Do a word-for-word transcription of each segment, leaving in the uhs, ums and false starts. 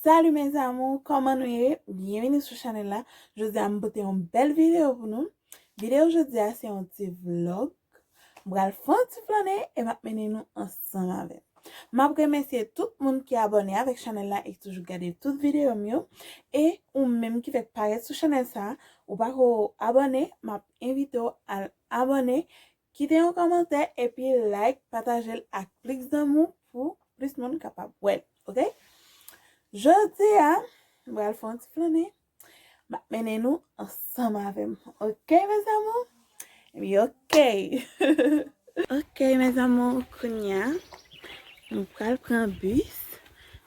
Salut mes amours, kòman nou ye? Byenvini sou chanèl la. Jodi a m pote yon bèl videyo pou nou. Videyo jodi a se yon ti vlog. M pral fè yon ti flannen e m ap mennen nou ansanm avè m. M ap remèsye tout moun ki abòne avèk chanèl la e ki toujou gade tout videyo m yo. E ou menm ki fèk parèt sou chanèl sa, ou pako abòne, m ap envite w al abòne, kite yon kòmantè epi like, pataje l ak plis zanmi w pou plis moun kapab wè l, oke? Jodi a, m pral fè yon ti flannen. M ap mennen nou ansanm avè m. Oke, mes amours? Ebyen, oke. Oke, mes amours, kounye a, nou pral pran bis.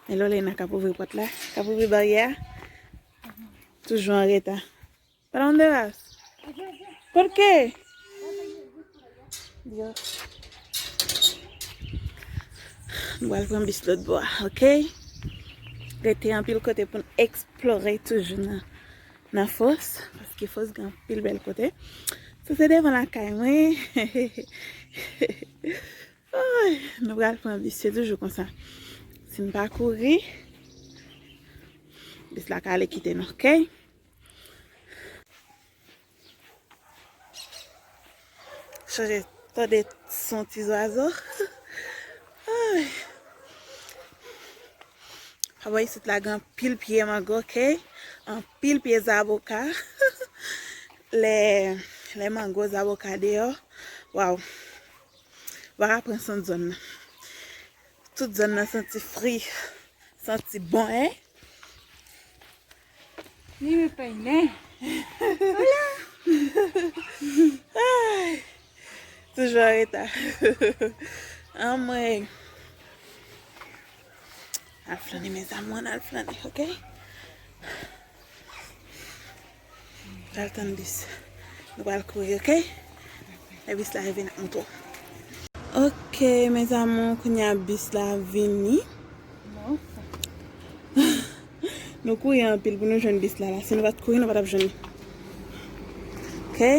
Men Lorena k ap ouvri pòt la, k ap ouvri baryè a. Toujou an reta. Para dónde vas? ¿Por qué? Dios. Nou pral pran bis lòt bò a, oke? Rete anpil kote pou n eksplore toujou nan, nan Fòs, paske Fòs gen anpil bèl kote. Sa se devan lakay mwen. Ay, nou pral pran bis, se toujou konsa. Si n pa kouri, bis la ka ale kite nou, oke? Chanje tande son ti zwazo. Ay. Pa bò isit la gen anpil pye mango, oke? Anpil pye zaboka. Lè, lè mango, zaboka deyò. Waw. Vara pran sant zòn nan. Tout zòn nan santi fri, santi bon, en? Ni me peiné. Hola. Ay, toujou an reta. Anmwey. Al flannen, mes amours, ann al flannen, oke? Pral tann bis. Nou pral kouri, oke? Lè bis la rive, n ap montre w. Oke, mes amours, kounye a bis la vini. Nou kouri anpil pou nou jwenn bis la, la. Si nou pa t kouri, nou pa t ap jwenn li. Oke?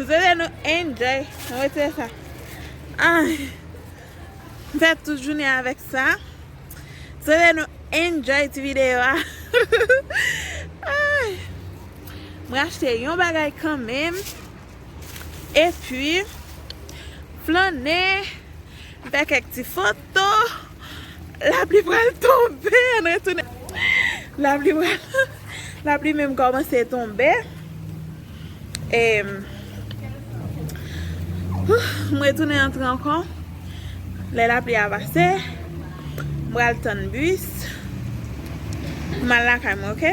Mwen swete nou enjoy. Mwen retire sa. Ay. M fè tout jounen avèk sa. Swete nou enjoy ti videyo a. Ay. Mwen achte yon bagay kanmenm. Epi, flannen. M fè kèk ti foto. Lapli pral tonbe, ann retounen. Lapli pral, lapli menm kòmanse tonbe. E, m retounen antre ankò. Lè lapli a pase, m pral tann bis. M al lakay mwen, oke?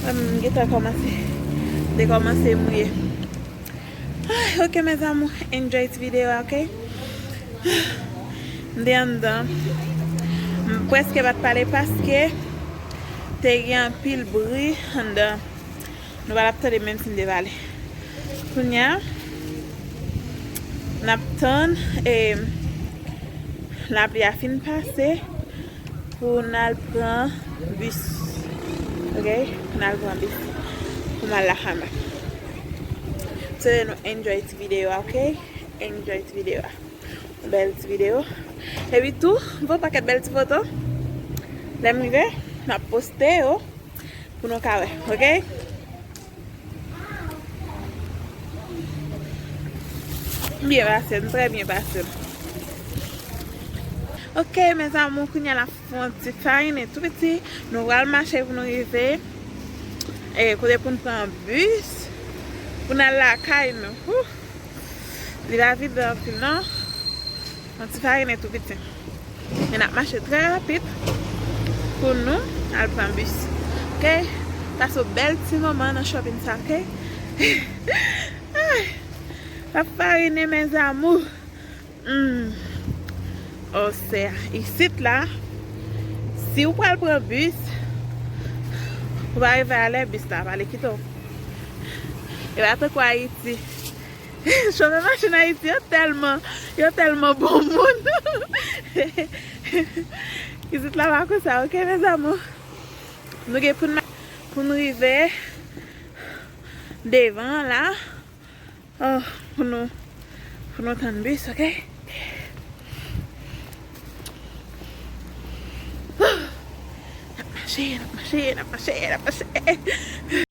M gentan kòmanse, dekòmanse mouye. Ay, ok, mes amours, enjoy ti videyo a, ok? M te anndan. M prèske pa t pale paske te gen anpil bri anndan. Nou pa t ap tande menm si m te pale. Kounye a, n ap tann, e, lapli a fin pase pou n al pran bis. Ok? Pou n al pran bis. Pou m al lakay mwen. Swete nou enjoy ti videyo a, ok? Enjoy ti videyo a. Yon bèl ti videyo. Epi tou, m fè yon pakèt bèl ti foto. Lè m rive, m ap poste yo pou nou ka wè, ok? M byen pase, m trè byen pase. Ok, mes amours, kounye a n ap fè yon ti farinen tou piti. Nou pral mache pou nou rive, e, kote pou n pran bis pou n al lakay nou. Ouh! Li pa evidan anpil, non. Yon ti farinen tou piti. Men n ap mache trè rapid pou nou al pran bis. Ok? Pase yon bèl ti moman nan shopping sa, ok? Ay! N ap farinen, mes amours. Hmm. Oh, sè. Isit la, si w pral pran bis, ou pa rive alè, bis la pale kite w. E pa tankou Ayiti. Chofè machin Ayiti yo tèlman, yo tèlman bon moun. Isit la pa konsa, ok, mes amours? Nou gen pou n, pou n rive devan la. Oh, pou nou, pou nou tann bis, ok? N ap mache, n ap mache, n ap mache, n ap mache.